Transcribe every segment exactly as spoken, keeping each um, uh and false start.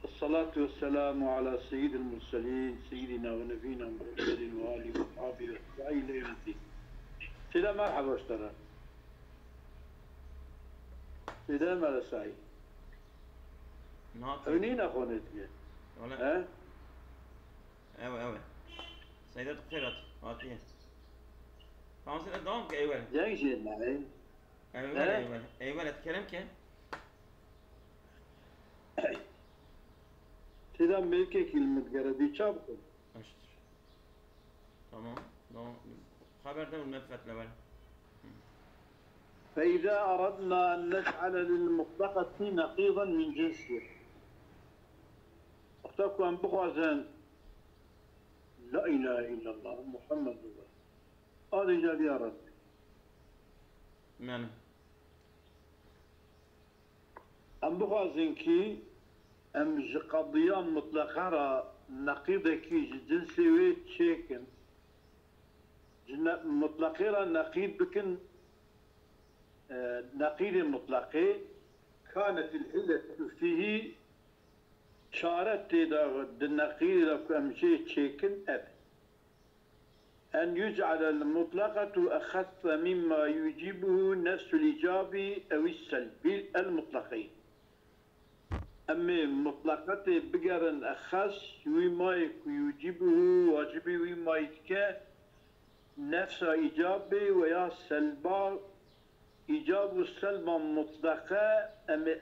والصلاة والسلام على سيد المرسلين سيدنا ونبينا محمد وآله وأصحابه أجمعين إلى يوم الدين. Seyda, merhaba ji te re. Seyda Mele Saîd. Nihat. Ew nîne xonê diye. Wala. He? Ew, ew. Seyda tu xêr hat, hatiye. Tamam, Seyda, devam ke, eyvallah. Ceng jê me. Eyvallah, eyvallah. Eyvallah, kerem ke. Seyda, mêrkekî li min digere, dî ça bikim? Eştir. Tamam. Tamam. Haber de, me fetle ver. فإذا أردنا أن نجعل للمطلقة نقيضا من جنسها. Wexta ku em bixwazin, La ilahe illallah Muhammedur Resul. Adê caviya Rebbî. Yani. Em bixwazin kî em ji qediya mutleqe re neqîdekî ji cinsê wê çêkin. Ji ne-, mutleqê re neqîd bikin, e, neqîdê mutleqê, كانت العلة فيه, çare tê de di neqîdê de ku em jê çêkin ev. أن يجعل المطلقة أخص مما يوجبه نفس الإيجاب أو السلب المطلقين. Em ê mutleqetê bigerin exes, wî mayê ku yucîbuhu, wacibî wî mayî dike, nefsa îcabê we ya selba, îcab û selba mutleqe, em ê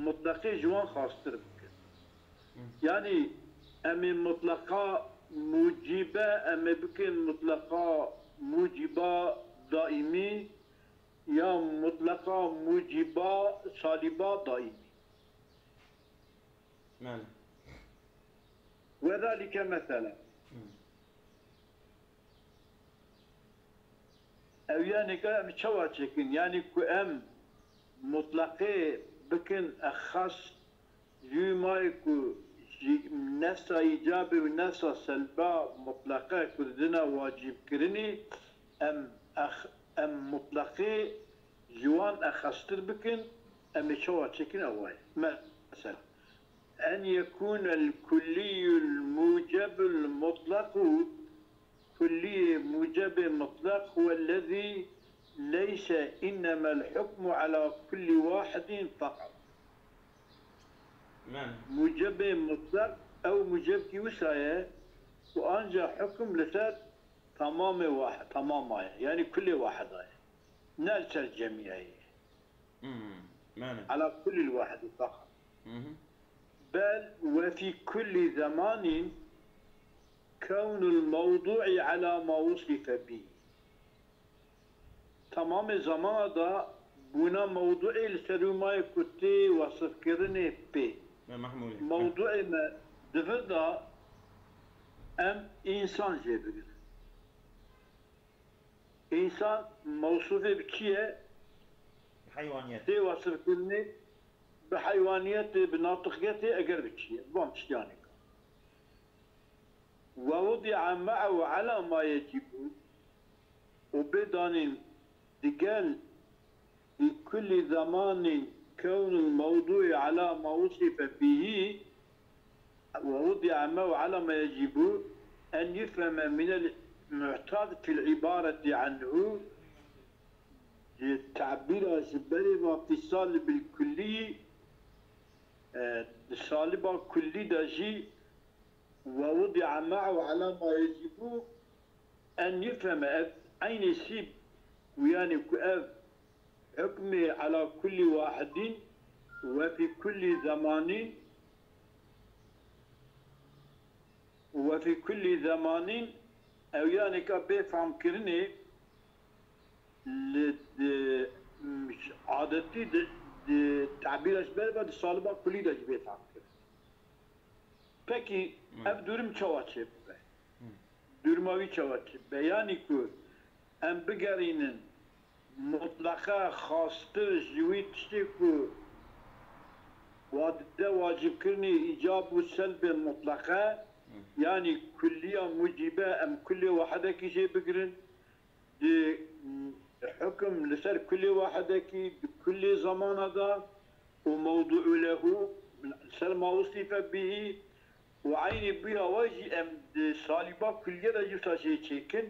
mutleqê ji wan xastir bikin. Yanî em ê mutleqa mucîbe, em ê bikin mutleqa mucîba daîmî ya mutleqa mucîba salîba daîmî. Belê. وذلك مثلا. Hı. Ew yanî ka em çawa çêkin? Yanî ku em mutleqê bikin exas, ji wî mayê ku ji nefsa îcabê û nefsa selba mutleqe ku didine wacîbkirinê, em ex-, em mutleqê ji wan exestir bikin, em ê çawa çêkin ew e. Mesela, أن يكون الكلي الموجب المطلق, kulliyê mucebê mutlaq, هو الذي ليس إنما الحكم على كل واحد فقط. Belê. Mucebê mutlaq, ew mucebkî wisa ye ku anca hukm li ser tamamê wah-, tamama ye. Yanî kulê wahida ye. Ne li ser cemiyayê ye. Hmm, belê. على كل الواحد فقط. Hı hı. بل وفي كل زمان كون الموضوع على ما وصف به. Tamamê zamana da bûna mewduê li ser wî mayê ku tê wasifkirinê pê. Me mehmûlê. Mewduê me di vir da em însan jê bigirin. Însan mewsûfê bi çi ye? Heywaniyet. Tê wasifkirinê bi heywaniyetê, bi natiqiyetê, eger bi çi ye? Van tiştiyanê ka. ووضع معه على ما يجب, û bê danîn digel في كل زمان كون الموضوع على ما وصف به, ووضع معه على ما يجب أن يفهم من المعتاد في العبارة عنه, ji tebîra ji berê ve fi salibil kullî, e, di saliba kullî de jî, ووضع معه على ما يجب أن يفهم, ev eynê sîb û yanî ku ev hukmê ala kullî wahidîn وفي كل زمان, وفي كل زمان, ew yanî ka bê fehmkirinê li, di, adetî di, di tebîra ji ber ve di saliba kulî de jî bê fehmkirin. Pekî, hı, ev durum çawa çêbibe? Hı. Duruma wî çawa çêbibe? Yanî ku em bigerînin mutleqe xastir ji wî tiştê ku wa dide wacibkirinê îcab û selbê mutleqe, hı, yanî kulliya mucîbe, em kulê wahidekî jê bigirin, di, mm, hukum li ser kulê wahidekî, di kulê zamana de û mewdû'u lehu, Ser ma usife bihî û eynî bûya wê jî em di salîba kulliye de jî wisa jê çêkin.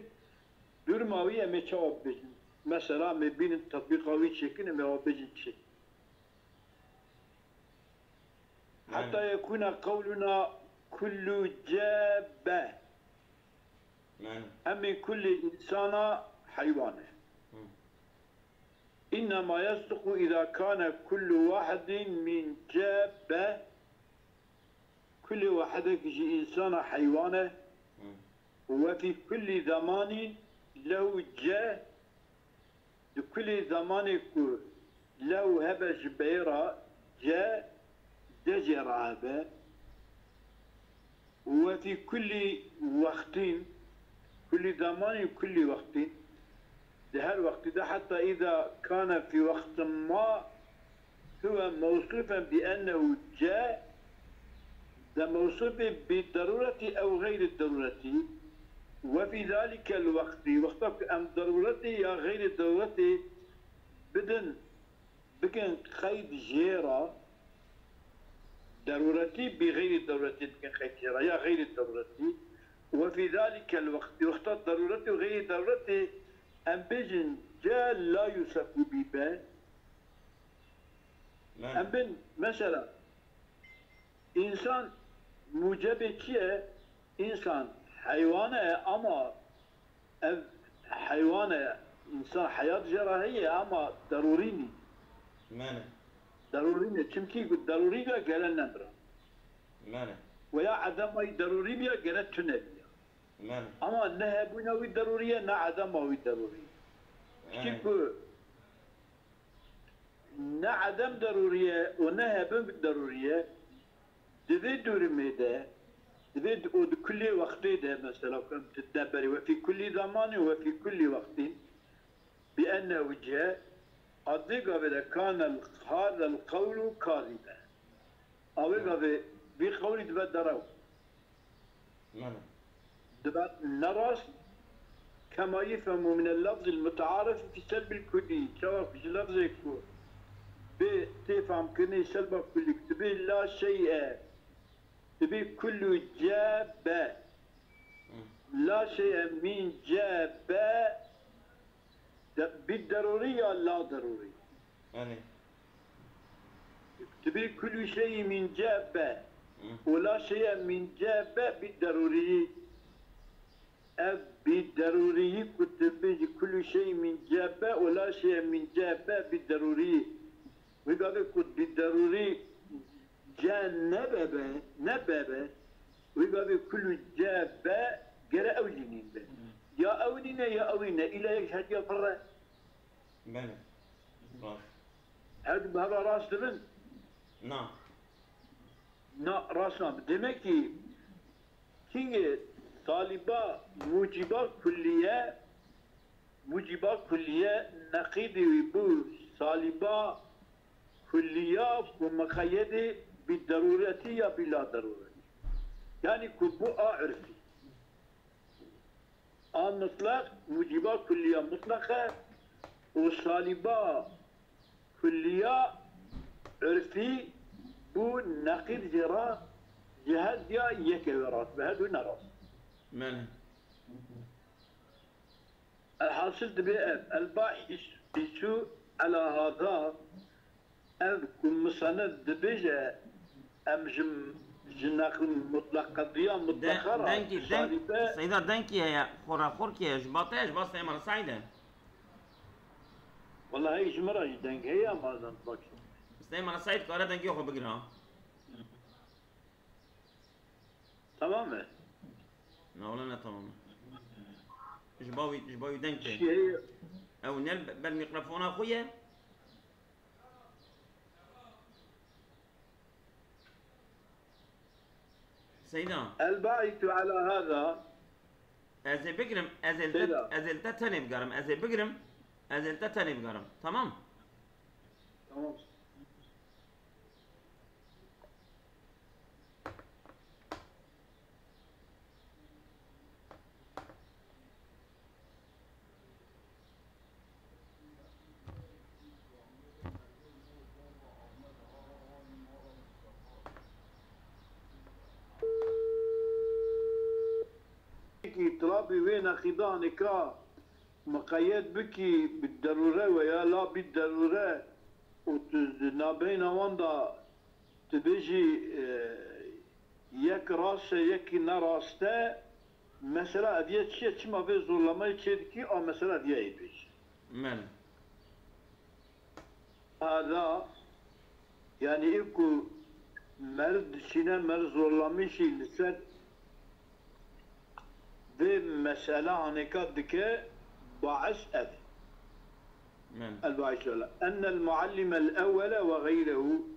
Durma wî em ê çawa bibêjin? Mesela em ê bînin tetbîqa wî çêkin, em ê wa bêjin çi? Heta yekûne qewluna kullu ce be. Em ê kulli însana heywan e. Hı. Înnema yesduqu îza kane kullu wahidin min ce be. Kulê wahidek ji însana heywan e. Hı. Û we fî kulli zemanî lehu ce, di kulê zemanê ku lehu hebe ji beyê re ce, de jê re hebe. Û we fî kulli wextîn, kulli zemanî, kulli wextîn, di her wextî de, heta îza kane fî wextin ma, huve mewsûfen bi ennehu ce, de mewsûfê bi derûretî ew xeyrî derûretî, we fî zalîkel wextî, wexta ku em derûretî ya xeyrî derûretî bidin, bikin qeyd jê re, derûretî bi xeyrî derûretî bikin qeyd jê re, ya xeyrî derûretî, we fî zalîkel wextî, wexta derûretî û xeyrî derûretî em bêjin ce la yusefu bî be, Belê. Em bin, mesela, însan mucebê çi ye? Însan heywan e, ama ev heywan e, însan heyat jê re heye, ama derûrî nî. Belê. Derûrî nî. Çimkî ku derûrî be gere nemira. Belê. Weya edema wî derûrî biya gere tune biya. Belê. Ama ne hebûna wî derûrî ye, ne edema wî derûrî ye. Belê. Çimkî ku ne edem derûrî ye û ne hebin derûrî ye. Di vê dûrimê de, di vê û di kulî wextê de, mesela, ku em di deberê, we fî kulî zemanî, we fî kulî wextî, bi ennehu ce, a di vê gavê de kanel hazel qewlu kazibe. A wê gavê vî qewlî dibe derew. Belê. Dibe nerast, kema yufhemu minel lafzil mutearif fi selbil kullî, çawa ku ji lafzê ku bê tê famkirinê selba kullî, ku dibê la şey'e, dibê kullu ce be. Hı. La şey'e min ce be, de-, bi derûrî ya la derûrî. Belê. Dibê kullu şey'î min ce be. Hı. Û la şey'e min ce be bi derûrî. Ev bi derûrî ku tu bêjî kullu şey'î min ce be û la şey'e min ce be bi derûrî. Wê gavê ku bi derûrî ce nebe be, nebe be, wê gavê kullu ce be, gere ew jî nîn be. Ya ew nîne ya ew nîne, îla yek ji her diya pir e. Belê. Rast. Her du bi hev re rast dibin? Na. Na, rast nabin. Demek ki, çingê salîba mucîba kulliye, mucîba kulliye neqîdê wî bû salîba kulliya ku miqeyedê bi derûretî ya bi la derûretî. Yanî ku bû a urfî. A mutlaq mucîba kulliya mutlaq e û salîba kulliya urfî bû neqîd jê re ji her diya yekê wê rast be, her du ne rast. Belê. Elhasil dibê ev, elbahîsu ela hada, ev ku musenif dibêje, em ji, ji neql mutlaqediya De-, mutleqa re dengî, deng-, şarî be. Seyda, dengî heye, xora xor kî heye, ji ba te, ji ba Süleyman Saîd e? Wela hey ji min re jî deng heye, ama ez bak. Süleyman Saîd kare dengê xwe bigire ha. Tamam e. Na, wela ne tamam e. Ji ba wî, ji ba wî deng tê. Çi heye? Ew ne ber mikrofona xwe ye. Seyda. El ba'itu ala hada. Ez ê bigirim, ez ê li te, Seyda. Ez ê li te tenê bigerim, ez ê bigirim, ez ê li te tenê bigerim. Tamam? Tamam. Kî tilabî wê neqîdanê ka miqeyed bikî bi derûre we ya la bî derûre û tu di nabeyna wan de tu bêjî, e, yek rast e, yekî ne rast e, mesela ev ye çi ye, çima vê zorlamayê çê dikî, a mesela ev ye ê bêjî. Belê. Hada, yanî ê ku meriv dişîne, meriv zorlamîşî li ser vê mesela hanêka dike, baez ev. Belê. El baez wela. Ennel muallimel ewwele ve geyrehu.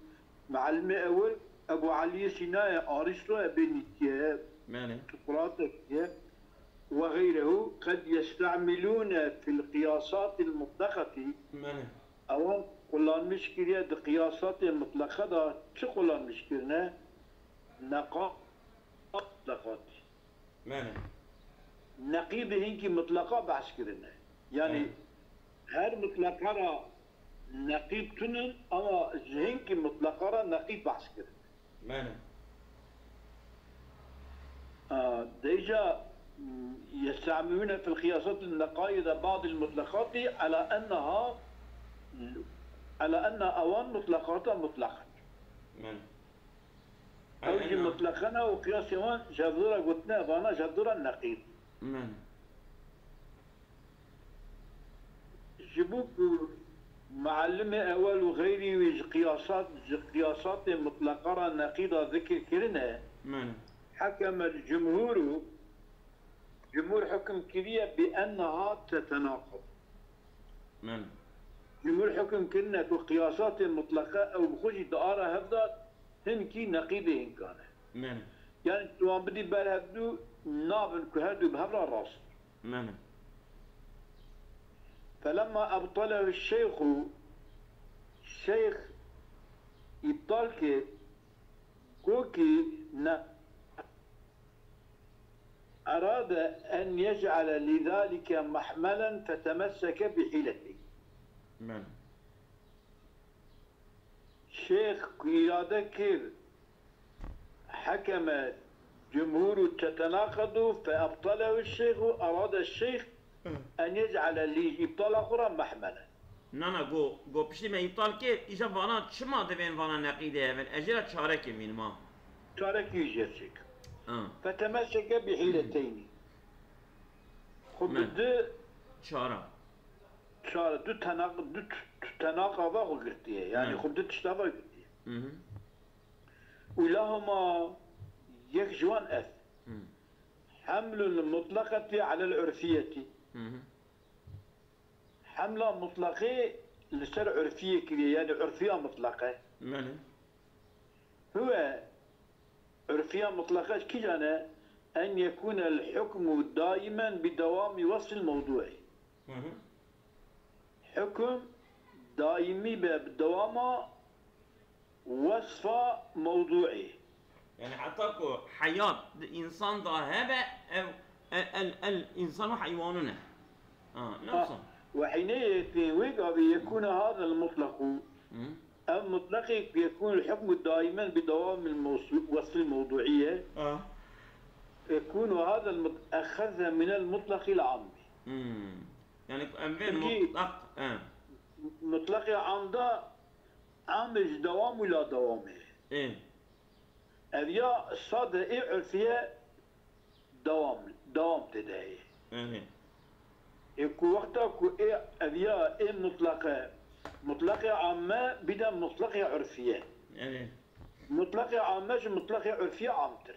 Muallimê ewwel Ebu Eliyê Sînayê, Aristo ye, bê Nîtye ye, Belê. Sokrates ye, ve geyrehu, qed yestemilûne fil qiyasatil mutlaqetî. Belê. Ewan kullanmiş kiriye di qiyasatê mutleqe de çi kullanmiş kirine? Neqa-, mutleqatî. Belê. Neqîdê hinkî mutleqa behs kirine. Yanî Belê. Her mutleqa ra neqîd tunin ama ji hinkî mutleqa ra neqîd behs kirine. Belê. A, deyca, m, yestemilûne fil qiyasat neqaîde ba'dil mutlaqatî ala enneha, ala enne ewan mutlaqata mutlaqen. Belê. Ew jî Ala enneha mutleqen e û qiyasê wan ji hevdû re gotine, vana ji hevdû re neqîd. Belê. Ji bo ku muallimê ewel û xeyrî wî ji qiyasat, ji qiyasatê mutleqa re neqîda zikir kirine, Belê. Hekeme cumhûr û cumhûr hukm kiriye bi enneha tetenaqid. Belê. Cumhûr hukm kirine ku qiyasatê mutleqe ew bi xwe jî di ara hev de hinkî neqîdê hinkan e. Belê. Yanî tu wan bidî ber hevdû nabin ku her du bi hev re rast. Belê. Felemma ebtalehu şeyxu, şeyx îptal kir, gokî ne, erade en yec'ale lizalike mahmelen fetemesseke bi hîletî. Belê. Şêx ku îrade kir, hekeme cumhûr û tetenaqedû fe ebtalehu şêx û erade şêx en yec'ale lî îptala xwe re mehmele. Na, na, go, go piştî me îptal kir, îja vana çima divên vana neqîdê hevin? Ez jê re çarekê vînim ha. Çarekî jê çêk. Ha. Fetemesseke bi hîleteynî. Xwe bi Me. Di çara. Çar, du tenaq-, du t-, t-, tenaqa va xwe girtiye. Yanî Hı. Xwe bi du tişta va girtiye. Hı hı. Û lahoma yek ji wan ev. Hı. Hemlul mutlaqeti alel urfiyeti. Hı hı. Hemla mutlaqê li ser urfiyê kiriye, yanî urfiya mutlaqe. Belê. Huwe, urfiya mutlaqe kîjan e? En yekûnel hukmu daimen bi dewamî wesfil mewdûî. Hı hı. Hukm daîmî be bi dewama wesfa mewdûî. Yanî heta ku heyat di însan de hebe, ev, el, el, el însan û heywanû ne. Ha, ne Ha, wisa? Ve hînê yetî wê gavê yekûne hadel mutlaqû. Hı. Ev mutlaqê ku yekûn hukmu daimen bi dewamil mewsû-, wesfil mewdûî ye. Ha. Yekûnu hadel mut-, exeze minel mutlaqil ammî. Hmm. Yani em vê Çünkü mutlaq, he. Mutlaqê am da, am ji dewam û la dewamê. Ê. Ev ya sade ê urfiye dewam, dewam tê de heye. Ê. Ê ku wexta ku ê ev ya ê mutlaqe, mutlaqê amme bide mutlaqê urfiye. Ê. Mutlaqê amme ji mutlaqê urfiye amtir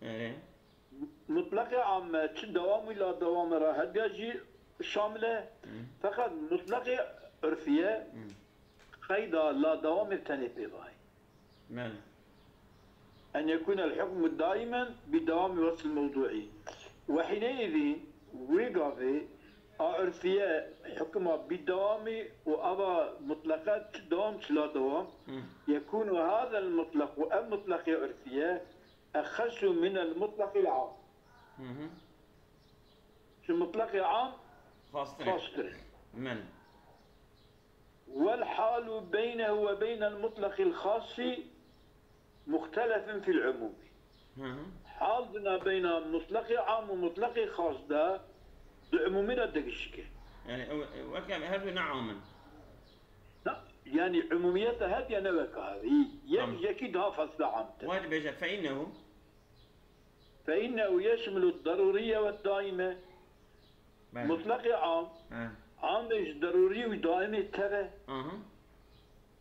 e. Erê. Mutlaqê amme çi dewam û la dewam e re hediya jî şamil e. Hı. Feqet mutlaqê urfiye Hı. qeyda la dewamê tenê pê vayê. Belê. En yekûne el hukmu daimen bi dewamî wesfil mewdûî. Ve hîneyî vî wê gavê a urfiye hukma bi dewamî û ava mutlaqe çi dewam çi la dewam. Hı. Yekûnu hadel mutlaq û ev mutlaqê urfiye Exesu minel mutlaqil am. Hı hı. Ji mutlaqê am Xastir e. Xastir e. Men. Wel halu beynehu ve beynel mutlaqil xassi muxtelefun fil umumi. Hı hı. Al dina beyna mutlaqê am û mutlaqê xas de di umûmî de digişike. Yani, ew, ew, weke em her du ne am in. Na, yani umûmiyeta her diye ne weke hevî. Yek Tamam. yekî daha fazla amtir. Wahid bêje, fe innehu. Fe innehu yeşmilu daruriye ve daime. Belê. Mutlaqê am. He. Amê ji darurî û daimê teve. Aha.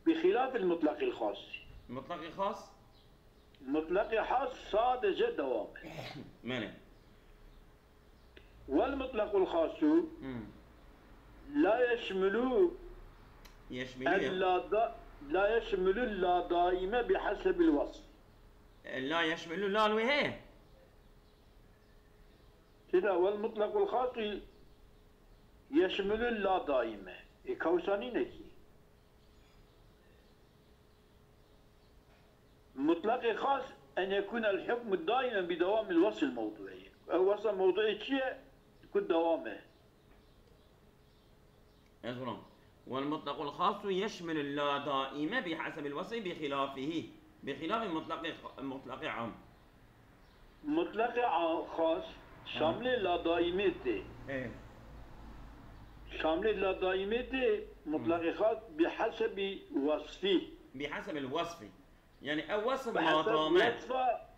Bi xilafil mutlaqil xas. Mutlaqê xas? Mutlaqê xas sadece dewam e. Belê. Wel mutlaqul xasu Hmm. la yeşmilu Yeşmilu ya. el la da-, la yeşmilu la daime bi hasebil wasf. E, la yeşmilu la li wê heye? Sida wel mutlaqul xasu yeşmilu la daime. E, kawsa nîne kî. Mutlaqê xas en yekûne el hukmu daimen bi dewamil wasfil mewduî. Ew wasfa mewduî çi ye? Ku dewam e. Ez wilam. Wel mutlaqul xasu yeşmilu la daime bi hasebil wasfi bi xilafihî. Bi xilafi mutlaqê, mutlaqê am. Mutlaqê a-, xas şamilê la daîmê tê. Ê. Şamilê la daîmê tê, mutlaqê xas bi hesebî wasfî. Bi hesebil wasfî. Yani ew wasf Bi heseb madame. wasfa,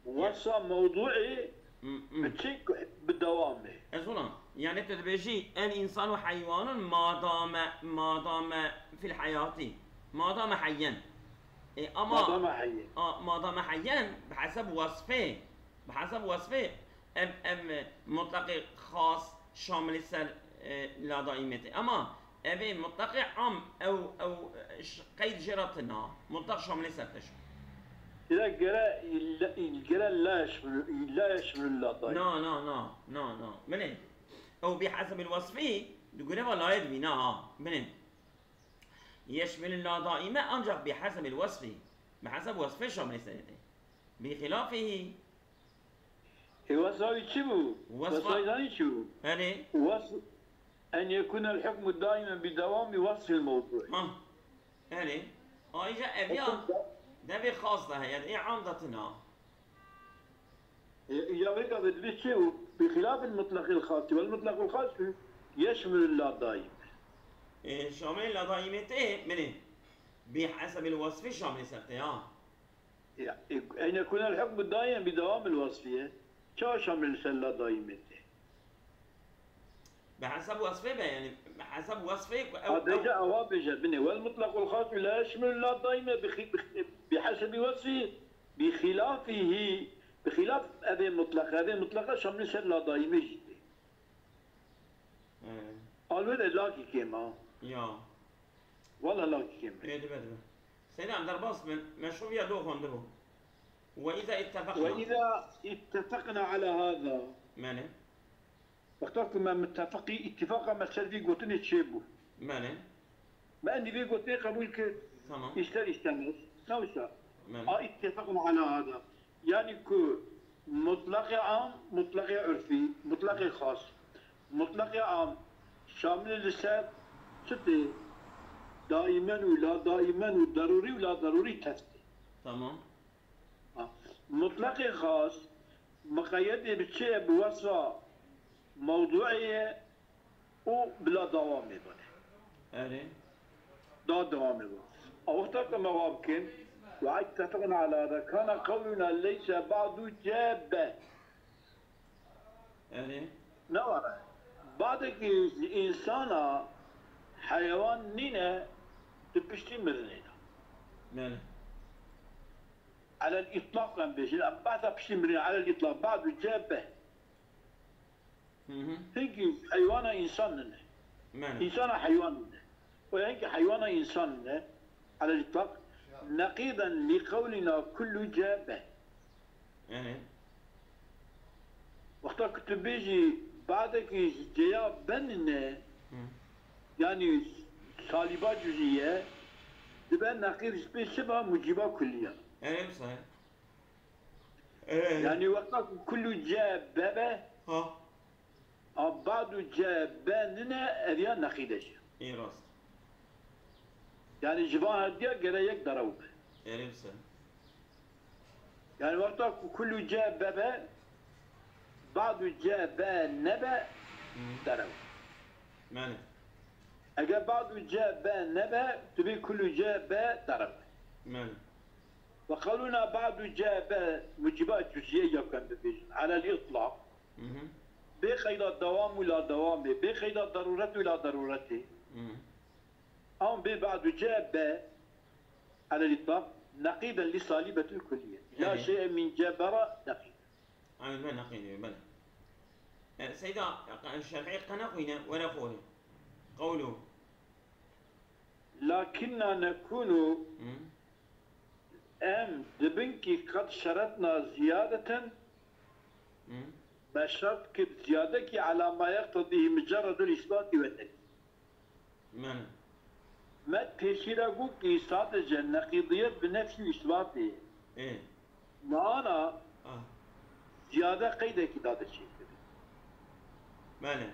wasfa mewduî Hmm, hmm. bi çi, bi dewamê. Ez ona, yani tu dibêjî el insanu heywanun madame, madame fil heyatî. Madame heyyen. E, ama Madame heyyen. A, madame heyyen, bi heseb wasfê, bi heseb wasfê, em, em, e, mutlaqê xas şamilî ser, e, la daîmê tê. Ama evê mutlaqê am, ew, ew, e, ş-, qeyd jê re tine, mutlaq şamilî ser tê. Gere, gere, gere la yeşmil, la yeşmil la daîm. Na, na, na, na, na. Binê. Ew bi heseb el wasfî, di gure va layê dibîne ha. Binê. Yeşmil la daîme ancak bi heseb el wasfî. Bi heseb wasfê şamilî ser tê. Bi xilafihî. E, wesa wî çi bû? Wesfa- Wesa wî zanî çi bû? Erê. Wes-, en yekûne el hukmu daimen bi dewamî wasfil mewduî. Ha. Erê. Ayrıca ev ya Hukm da- devê xas da heye, ê am da tine. E, ya vêka ve divê çi bû? Bi xilafil mutlaqil xasî. Wel mutlaqul xasî yeşmilul la daîm. E, şamil la daîmê tê, minê. Bi hesebil wasfî şamilî ser tê, ha. Ya, e, en yekûnel hukmu daimen bi dewamil wasfî ye. Çawa şamil ser la daîmê tê? Bi hesab wasfê be, yani, bi hesab wasfê ku ew, Ha, bêje, ew ewa bêje, binê. Wel mutlaqul xasu la yeşmilu la daîme bi xi-, bi xi-, bi hesebi wasfî, bi xilafihî, bi xilaf evê mutlaq, evê mutlaqa şamil ser la daîme jî tê. He. Alwê de lakî kêm a. Ya. Wala lakî kêm e. Ê, dibe, dibe. Seyda, em derbas bin, meşrubiya do xwendibû. Ve îza ittefaqna. Ve îza ittefaqna ala hâzâ. Mene. Wexta ku me mittefaqî, îttifaqa me ser vî gotinê çêbû. Mene. Me endî vê gotinê qebûl kir. Tamam. İster istemez. Ne wisa? Mene. A ittefaqna ala hâzâ. Yani ku mutlaqê am, mutlaqê urfî, mutlaqê xas. Mutlaqê am şamilê li ser çi tê? Daimen û la daimen û derûrî û la derûrî tevtê. Tamam. Ha. Mutlaqê xas miqeyedê bi çi ye? Bi wesfa mewduî ye û bila dewamê bûne. Erê. Da dewamê bû. A wexta ku me wa bikin, ve ittefaqna ala hâzâ, kana qewluna leyse ba'du cebe. Erê. Ne were? Badekî ji însana heyewan nîne di piştî mirinê de. Belê. Alel îtlaq em bêjin, em behsa piştî mirinê, alel îtlaq, ba'du cebe. Hı hı. Hinkî heywana însan nine. Mene. Însana heywan nine. Û hinkî heywana însan nine. Alel îtlaq. Neqîden li qewlina kullu cebe. Erê. Wexta ku tu bêjî badekî ji ceya be nine, Hı. yanî salîba cuzî ye, dibe neqîd ji pê çi be, mucîba kullî ya. Erê, wisa ye. Erê. Yanî wexta ku kullu cebe be, Ha. A ba'du cebe nine, ev ya neqîde jî. Ê rast. Yani ji van herdiya gere yek derew be. Erê wisa. Yani wexta ku kullu ce be be, ba'du ce be nebe, Hmm. derew. Mane. Eger ba'du ce be nebe, tu bê kullu ce be derew. Mane. Ve qewluna ba'du ce be muciba cüziye ya ku em bibêjin. Alel itlaq. Mhm. Bê qeyda dewam û la dewamê, bê qeyda daruret û la daruretê. Mhm. Ama bê ba'du ce be, alel itlaq, neqîden li salibetil kulliye. La Evet. şey'e min cebera neqîd. Aynen, ben neqîd, bele. E, Seyda, şerhî qe neqîne, were xorê. Qewlu. Lakinna nekunu Hı. em dibin ki qad şeretna ziyadeten Hı. me şert kir ziyadekî ala ma yeqtedîhi mucerredul îsbati ve nefî. Mene. Me têşîra got ki sadece neqîdiyet bi nefî û îsbatê. Ê. Maana Ah. ziyade qeydekî dade çêkirin. Mene.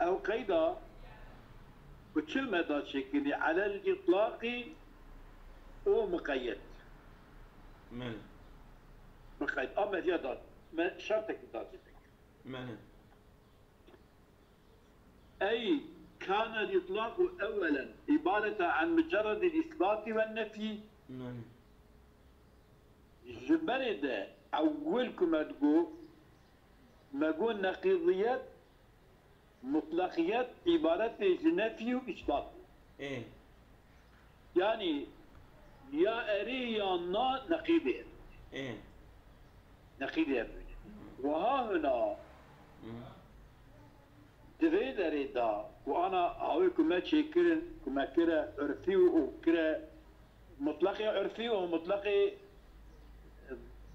Ew qeyda ku çil me da çêkirin, alel îtlaqî û muqeyyed. Mene. Muqeyyed. A me viya da, me şertekî da çêkirin. Mene. Ey, kâne l-itlaqu ewwelen ibarete an mucerredil îsbati ve nefî. Mene. Ji berê de ewil ku me digot, me got neqîdiyet, mutlaqiyet îbaretê ji nefî û îsbat. Ê. Yanî ya erê ya na neqîdê. Ê. Neqîdê ev bûne. Wiha hina Hı. di vê derê de ku ana awê ku me çêkirin, ku me kire urfî û kire mutlaqê urfî û mutlaqê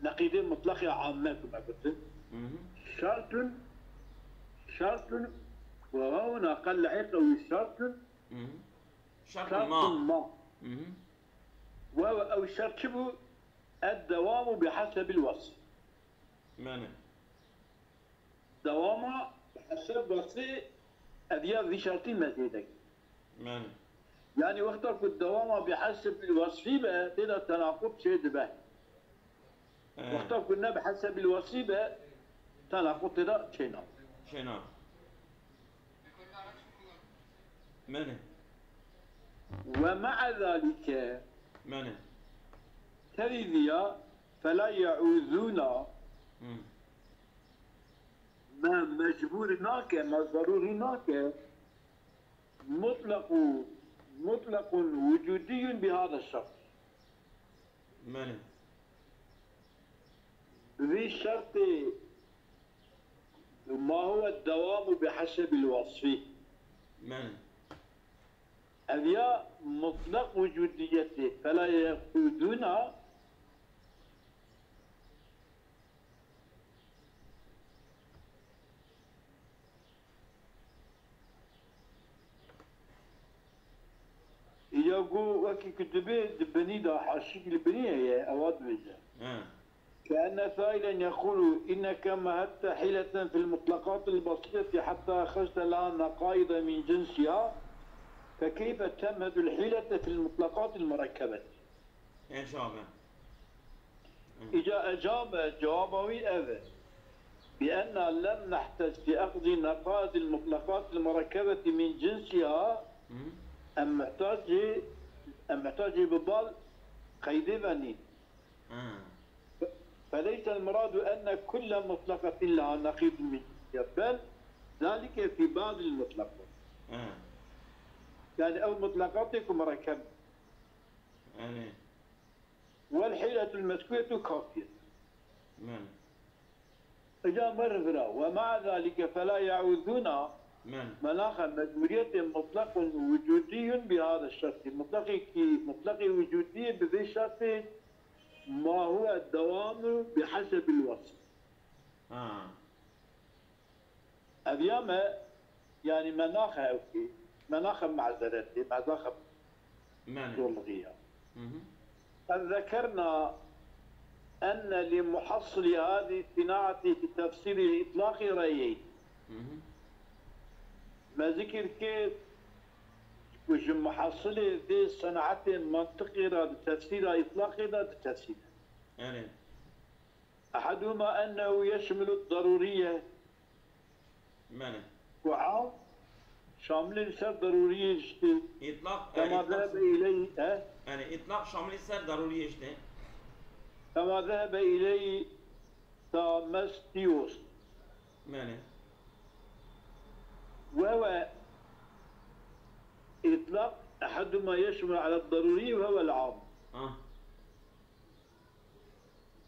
neqîdê mutlaqê amme ku me gotin. Hı hı. Şertun, şertun, wiha hina qe lehiqe wî şertun, Hı hı. Şertun şertun ma. ma. Hı hı. Ve, ve ew şert çi bû? Ed-dewamu bi hasebil wasf. Mene. Dewama bi heseb wasfê ev ya vî şertî me zêde kir. Mene. Yanî wexta ku dewama bi hasebil wasfî be, tê de tenaqud çê dibe. He. Wexta ku ne bi hesebil wasfî be, tenaqud tê de çê nabe. Çê nabe. Mene. Ve ma'a zalike. Mene. Tevî viya, fela ye'uduna. Hı. Me mecbûr nake, me zerûrî nake. Mutlaqu, mutlaqun wucudiyun bi hada şert. Mene. Bi vî şertê, ma huwe dewamu bi hesebil wasfî. Mene. Ev ya mutlaq wucudiyetê, fela ye'uduna, Ya ku wekî ku dibê di binî de haşîk li binî heye, ewa dibêje. He. كأن سائلا يقول: إنك مهدت حيلة في المطلقات البسيطة حتى أخرجت لها نقائض من جنسها، فكيف تمهد الحيلة في المطلقات المركبة؟ Înşallah. Îca ecabe, cewaba wî ev e. بأننا لم نحتج في أخذ نقائض المطلقات المركبة من جنسها. Hı. Em muhtacê, em muhtacê bi bal qeydê ve nîn. Ha. فليس المراد أن كل مطلقة لها نقيض من جنسها، بل ذلك في بعض المطلقات. Ha. Yani ew mutlaqatê ku merekeb. Yani. والحيلة المذكورة كافية. Men. Îca mer vira, ومع ذلك فلا يعوذون. Men. Me naxe mecbûriyetê mutlaqun wucudiyun bi hada şertî. Mutlaqê kî, mutlaqê wucudiyê bi vê şertê, ma huwe dewamu bi hesebil wasf. Ha. Ev ya me, yanî me naxe ew kê, me naxe mazeretê, me naxe Mane. zorlixiya. Hı hı. قد ذكرنا أن لمحصل هذه الصناعة في تفسير الإطلاق رأيين. Hı hı. Me zikir kir ku ji muhasilê vê senaetê mantiqê re di tefsîra îtlaqê de di tefsîr e. Erê. أحدهما أنه يشمل الضرورية. Belê. Ku am şamilê li ser derûriyê jî tê. Îtlaq, e, Kema îtlaq, zehebe ileyhi, he? Yani îtlaq şamilê ser derûriyê jî tê. Kema zehebe ileyhi Samestius. Belê. وهو إطلاق أحد ما يشمل على الضروري وهو العام. Ah.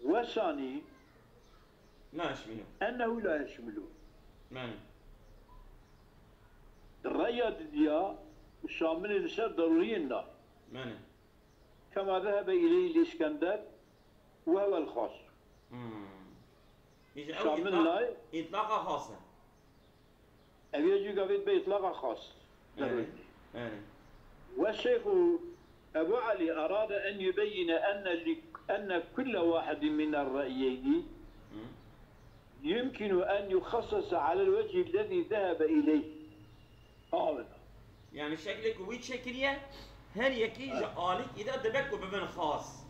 والثاني La yeşmilu. أنه لا يشمل. Belê. Reya didiya şamilê li ser derûriyên da. Belê. كما ذهب إليه الإسكندر وهو الخاص. Hmm. Îja ew Şamil îtlaq, nayê. Îtlaqa xas e. Ev yê jî gavê dibe îtlaqa xas. Evet, evet. والشيخ أبو علي أراد أن يبين أن ل-، أن كل واحد من الرأيين Hı. يمكن أن يخصص على الوجه الذي ذهب إليه. Awena. Yani şeklê ku wî çêkiriye, her yekî ji Evet. alîkî de dibe ku bibin xas.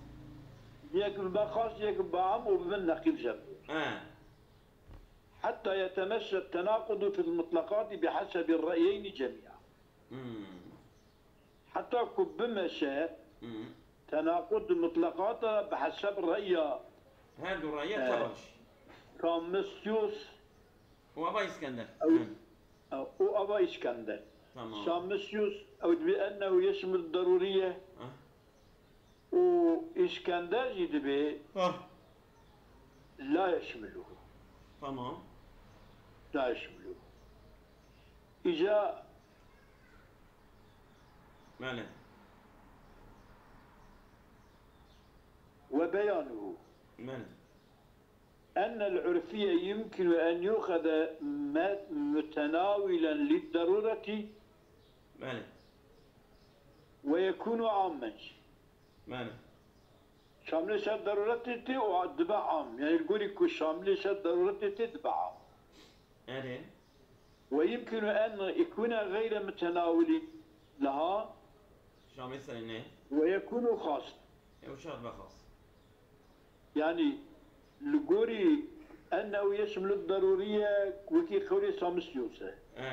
Yek bibe xas, yek bibe am û bibin neqîb ji bo. He. حتى يتمشى التناقض في المطلقات بحسب الرأيين جميعا. Hmm. Heta ku bimeşe Hmm. tenaqud mutlaqata bi hesab reya, Her du reya e, teva jî. Samisius Û ava Îskender. Ew, Hı. e, û ava Îskender. Tamam. Samisius ew dibê ennehu yeşmil derûriye. Ah. Û Îskender jî dibê Ah. la yeşmiluhu. Tamam. La yeşmiluhu. Îca Belê. وبيانه Belê. أن العرفي يمكن أن يؤخذ م-، متناولا للضرورة Belê. ويكون عاما. Belê. Şamilê ser deruretê tê û dibe am. Yani li gorî ku şamilê ser deruretê tê dibe am. Erê. ويمكن أن يكون غير متناول لها Şamilê serê ne. ويكون خاص. Ew şart be xas. Yani li gorî أنه يشمل الضرورية wekî qewlê Samisius e. E.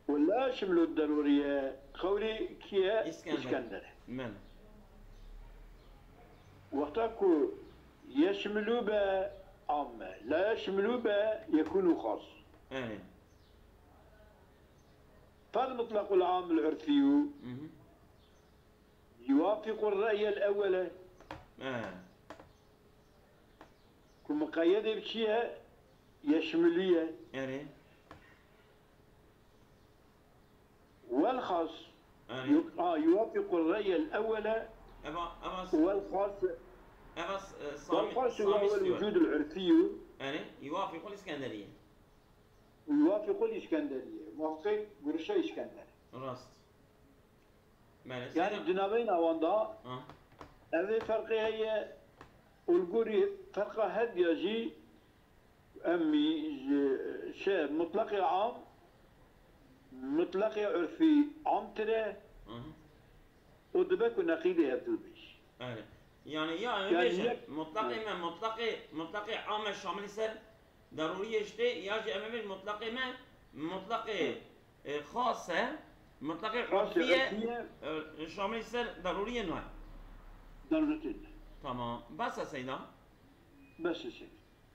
ولا يشمل الضرورية qewlê kî ye? Îskender. Îskender e. Min. Wexta ku yeşmilu be am e, la yeşmilu be yekûnu xas. Erê. فالمطلق العام العرفي Mhm. يوافق الرأي الأول. He. Ku muqeyyedê bi çi ye? Yeşmilî ye. Erê. والخاص Erê. يو-، آه، يوافق الرأي الأول Eva, eva, والخاص eva, e, Sami, والخاص Sami وهو istiyor. الوجود العرفي Erê, يوافق الإسكندرية. ويوافق الإسكندرية. موافق gurişa Îskender. Rast. Belê, Yani seyda. Di navbeyna wan de Ha. Ev ê ferqê heye û li gorî ferqa her diya jî em ji, şey, mutlaqê am, mutlaqê urfî amtir e Hı hı. û dibe ku neqîdê hevdû bêjî. Erê. Yani ya em Yani bêjin, yek mutlaqê me, mutlaqê, mutlaqê am e şamilî ser derûriyê jî tê, ya jî em ê bêjin mutlaqê me, mutlaqê, e, xas e, mutlaqê Xas e, urfî ye, urfî ye. E, şamilî ser derûriyê nayê. Derûriyê ne. Tamam. Bes e seyda. Bes e seyda.